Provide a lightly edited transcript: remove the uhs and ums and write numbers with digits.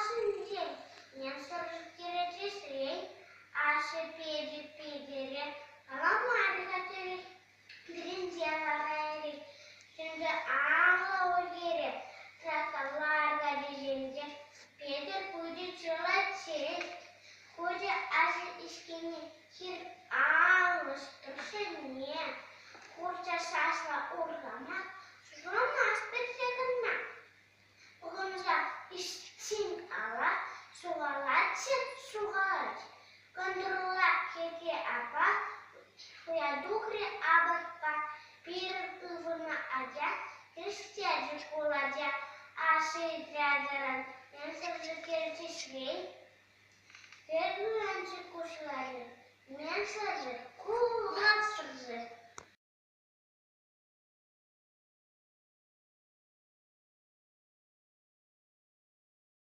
Ашшӗнчен нӗрсӗрскерӗн ашшӗ печӗ Петӗре каламарӗ-ха тӳрех. Пирӗнте вара эрех чӗнсе анлӑ уй-хире трактор ларкӑчӗ ҫинче Петӗр пычӗ чылайччен. Хучӗ ашшӗ ӗҫкине хир анлӑш тӑршшӗне. Хурчӗ сасла урхамах шутламасть пӗтсе кӑна. Пухӑнса ӗҫсен ала сухалатчӗ, сухалать. Кӑнтӑрла хӗрте апа уя тухрӗ апатпа. Пирӗн ывӑннӑ ача хӗстерчӗ шкул ача. Ашшӗ ыйтрӗ ачаран: «Мӗншӗн куҫларӗ? Мӗншӗн?»